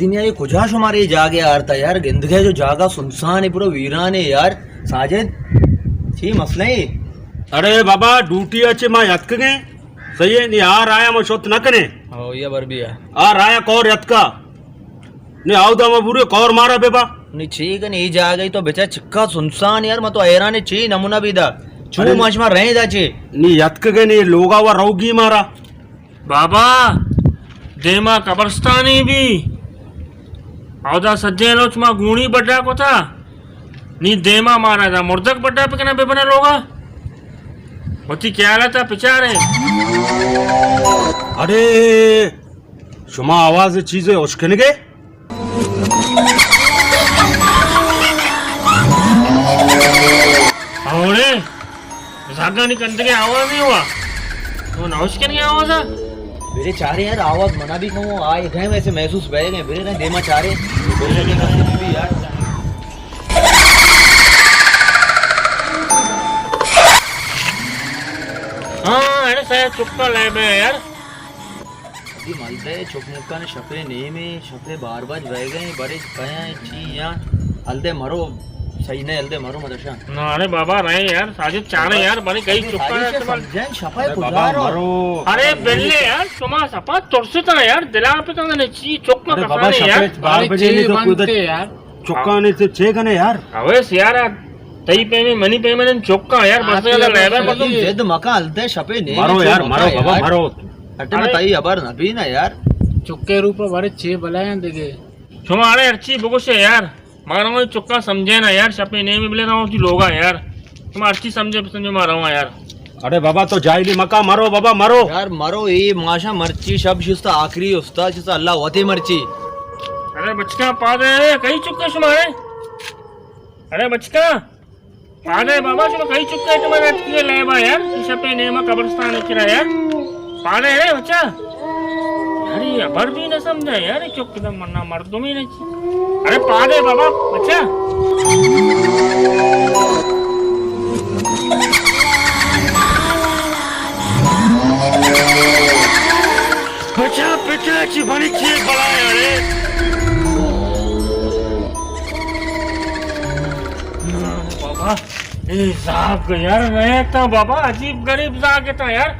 دنیا، اے کجا شمارا اے جاگہ آرتا یار؟ گندگے جو جاگہ سنسان اے، پورا ویران اے یار۔ ساجد، چی مسئلہ اے؟ ارے بابا، ڈیوٹی ءَ چہ ما یتکگیں، صحیح اے، نی آ راہ ءَ ما شت نہ کنیں۔ او، یہ بر بیا۔ آ راہ ءَ کور یتکا۔ نی آودا ما بورے کور مارا ببا۔ نی چی کنے، اے جاگہ تو بچا چکا سنسان یار، ما تو حیران اے، چی نمونہ بیدا۔ چو ارے ما شما رہیں دا چی؟ نی یتکگیں، نی لوگا و روگی مارا۔ بابا، دیما قبرستانی بی۔ اودا سجیں روچ ما گونی بڈا کتا۔ نی دیما مارا دا مردک بڈا پکنا ببنا لوگا۔ وتی خیالا تا پچارے۔ اڑے، شما آواز چیزے اشکنگے؟ اوڑے، زاگانی کندگے آواز نہیں ہوا۔ تو نہ اشکنگے آواز آ؟ میرے چارے یار، آواز منا بھی کہوں، آئے گئے ویسے محسوس بہ گئے، میرے نہ دیما چارے۔ میرے نہ دیما بھی یار۔ ہاں، اڑے سایا چکا لے بے یار۔ دی ملدے چک مکان شپے نیمے، شپے بار بار رہ گئے، بڑے کیا چی یا ہلدے مرو، صحیح نہ ہلدے مرو مدرشا۔ نہ، ارے بابا، رہے یار، ساجد چارے یار، بڑے کئی چکا ہے تمہار۔ جن شپے ارے بابا، گزارو۔ مرو۔ ارے بلے یار، شما سپا ترستا یار، دلا پہ تم نے چی چکا ارے بابا، کسانے یار۔ شپے بار ارے بجے چی نہیں تو بنتے کودت۔ یار۔ چکانے سے چے کنے یار؟ اوے سیارا، تئی پیمے منی پیمے نن چکا یار، بس آتے یار، لیبر بس مطلب۔ ضد مکا ہلدے شپے نیمے مرو یار، چکا مرو یار۔ بابا، مرو۔ اٹے میں تئی خبر نہ بی نا یار۔ چکے روپا بارے چے بلائیں دگے۔ شما اڑے ہرچی بگوشے یار۔ مارا وہی چکا سمجھے نا یار، شپے نیمے بلے رہا ہوں لوگا یار۔ شما ہرچی سمجھے بسمجھے مارا وہاں یار۔ اڑے بابا تو جاہلی مکا، مرو بابا، مرو۔ یار مرو، اے ماشا مرچی شب شستا آخری استا، شستا اللہ وتے مرچی۔ ارے بچکا پادے، کئی چکے شمارے؟ ارے بچکا پادے بابا، شما کئی چکے؟ تمہارے اتکی لیبا یار، شپے نیما قبرستان کرا یار۔ پادے رے بچا۔ یار، یہ خبر بھی نہ سمجھا یار، یہ چک دم منا مردمی نہیں۔ ارے پادے بابا، بچا۔ بچا، بچا، چی بنی چی بلا یارے۔ بابا۔ اے زاگ یار رہتا بابا، عجیب غریب زاگ تا یار۔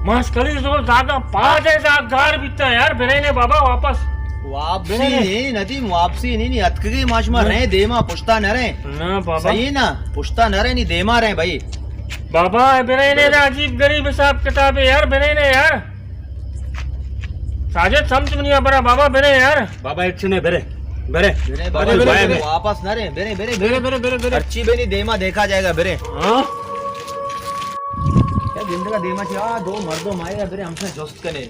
ماس کلی زور زاگا پادے زاگ گار بیتا یار، برینے بابا واپس۔ واپسی برینے۔ نہیں ندیم، واپسی نہیں، نہیں اتکگی ماش ما نہ۔ رہے دیما پشتا نہ رہے۔ نہ بابا۔ صحیح نا، پشتا نہ رہے، نہیں دیما رہے بھائی۔ بابا برینے دا عجیب غریب حساب کتاب ہے یار، برینے یار۔ ساجد سمجھ منی برا بابا، برینے یار۔ بابا، ہچ نے، برے، برے۔ برے، برے، برے، برے۔ واپس نہ رے، برے، برے، برے، برے، برے، برے۔ ہرچی بینی دیما دیکھا جائے گا، برے۔ ہاں؟ کیا گندگا دیما چی، آ، دو مردم آئے گا، برے، ہم سے جست کنے۔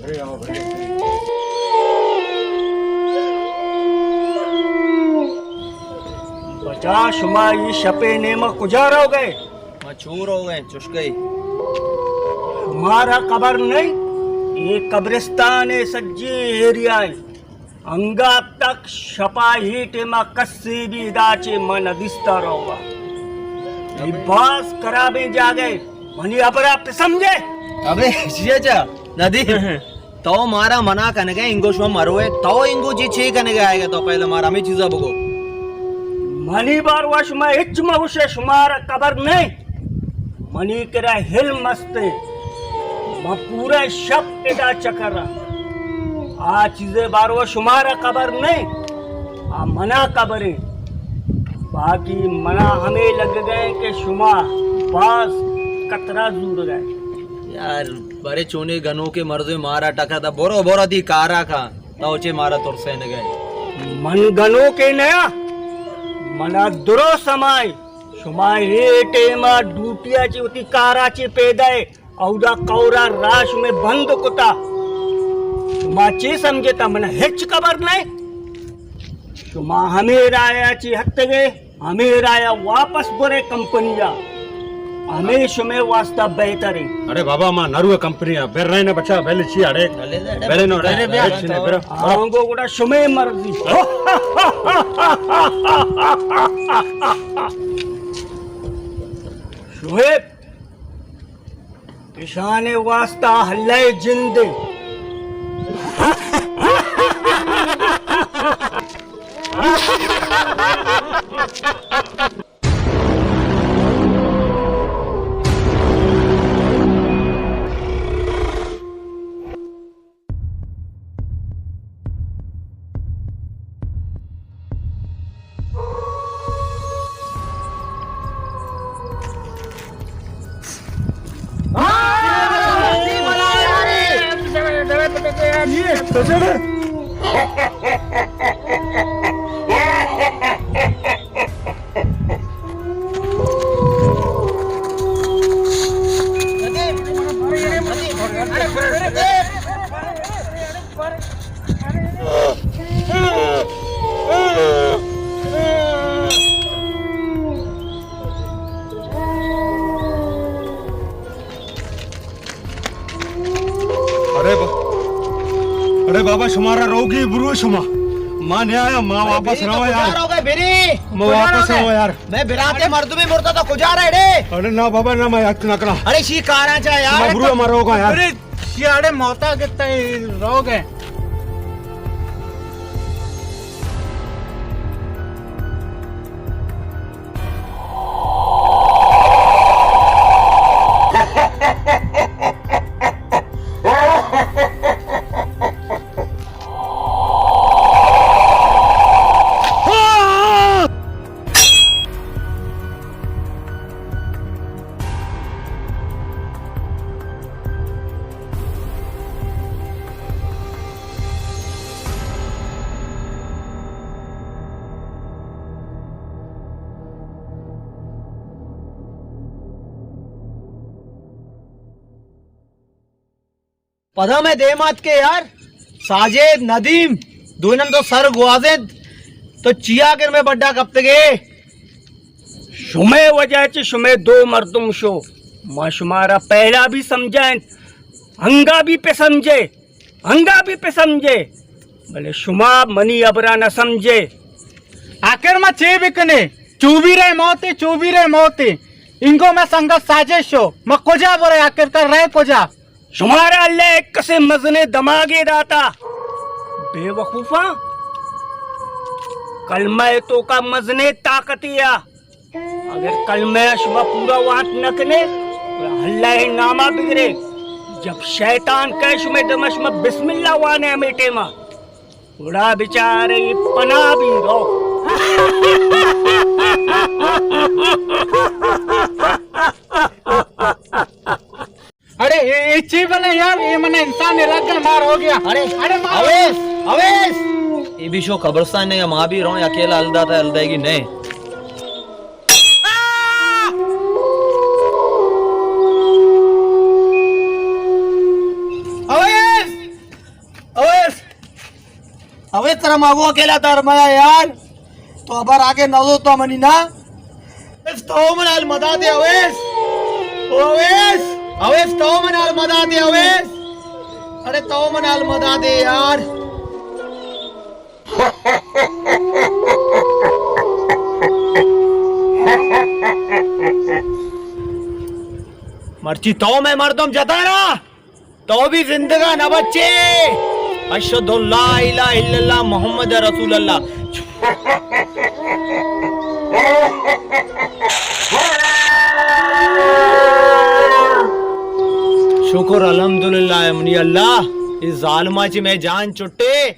برے، آؤ، برے۔ بچا، شما یہ شپے نیما کجا رہو گئے؟ ما چور ہو گئے، چشکے۔ شمارا خبر نہیں، یہ قبرستان ہے، سجی ایریا ہے۔ انگا تک شپا ہی ٹیما کسی بھی ادا چے من ندیستا رہوا۔ یہ باز خرابیں جاگہ ہے۔ منی ابرا پہ سمجھے؟ ابے، شیئے چا؟ ندی۔ تو مارا منع کنگے، انگو شما مروے۔ تو انگو جی چے کنگے آئے گا؟ تو پہلے مارا ہمیں چیزا بگو۔ منی باروا شما ہچ مگوشے، شمارا خبر نہیں۔ منی کرا علم است۔ من پورا شپ ادا چکر۔ آ چیزے باروا شمارا خبر نہیں۔ آ منا خبر ہے۔ باقی منا ہمیں لگ گئے کہ شما باز کترا زور گئے۔ یار، بارے چونے گنوکے مردے مارا ٹکا تا، برو، برو دی کارا کا، تو چے مارا ترسینگے۔ من گنوکے نیا، منا درو سمائی، شما اے ٹیما ڈیوٹیا چے وتی کارا چے پیدا ہے، اودا کورا راش میں بند کتا۔ شما چے سمجھتا، منا ہچ خبر نہیں؟ شما ہمیں رایا چے ہتگے، ہمیں رایا واپس برے کمپنیا، ہمیں شمے واسطہ بہتر ہے۔ ارے بابا، ما نروے کمپنیا، بر رہے نا بچا، پہلے چی اڑے؟ بلے دے، بلے نو، بلے بے، بلے چی نے، بلے۔ آنگو گڑا شمے مرضی۔ شعیب، ایشانے واسطہ اللہ جندے۔ ارے با-، ارے بابا، شمارا روگی برو شما۔ ما نہ آیا، ما واپس رہا یار۔ کجا رہوگا بری؟ ما واپس رہا یار۔ میں براتے مردمی مرتا تو کجا رہے رے؟ ارے نہ بابا، نہ، میں اتنا کرا۔ ارے شی کارا چا یار۔ برو ہمارا ہوگا یار۔ ارے شی اڑے موتا گتا روگ ہے۔ پدا مئے دیم آتکے یار، ساجد، ندیم، دوئیناں تو سر گوازینت، تو چیا کر مئے بڈا کپتگے؟ شمئے وجہ چہ شمئے دو مردم شو، ما شمارا پہلا بھی سمجھائیں، انگا بھی پہ سمجھے، انگا بھی پہ سمجھے، بلے شما منی ہبرا نہ سمجھے۔ آخر ما چے بکنے؟ چوبیرے موتے، چوبیرے موتے۔ انگو مئے سنگت ساجد شو، ما کجا برے آخر کار رہے کجا؟ شمارا اللہ یک کسے مزنیں دماغے داتا۔ بے وقوفاں، کلمہ ءِ توکا مزنیں طاقتے آ۔ اگر کلمہ ءَ شما پورا وانت نہ کنے، اللہ ءِ ناما بگرے۔ جب شیطان کئے شمئے دم ءَ، شما بسم اللہ وانے ہمے ٹیما۔ گڑا بچارے پناہ بی رو۔ اڑے، اے، اے چی بلے یار، اے من انسان لگ گئے، مار ہو گیا۔ اڑے، اڑے مار۔ اویس، اویس۔ اے بھی شو قبرستان نے، ما بھی رو، اکیلا ہل داتا، ہل دے گی نہیں۔ اویس! اویس! اویس، ترا ما گو اکیلا دار میا یار۔ تو ابر آگے نہ دو تو منی نا۔ اویس، تو من حال مدا دے اویس۔ او اویس! اویس، تو من حال مدا دے اویس۔ اڑے تو من حال مدا دے یار۔ مرچی تو مئے مردم جتا نا، تو بھی زندگا نہ بچے۔ اشہد ان لا الہ الا اللہ محمد رسول اللہ۔ شکر الحمدللہ اے منی اللہ، اے ظالما چہ مئے جان چھٹے۔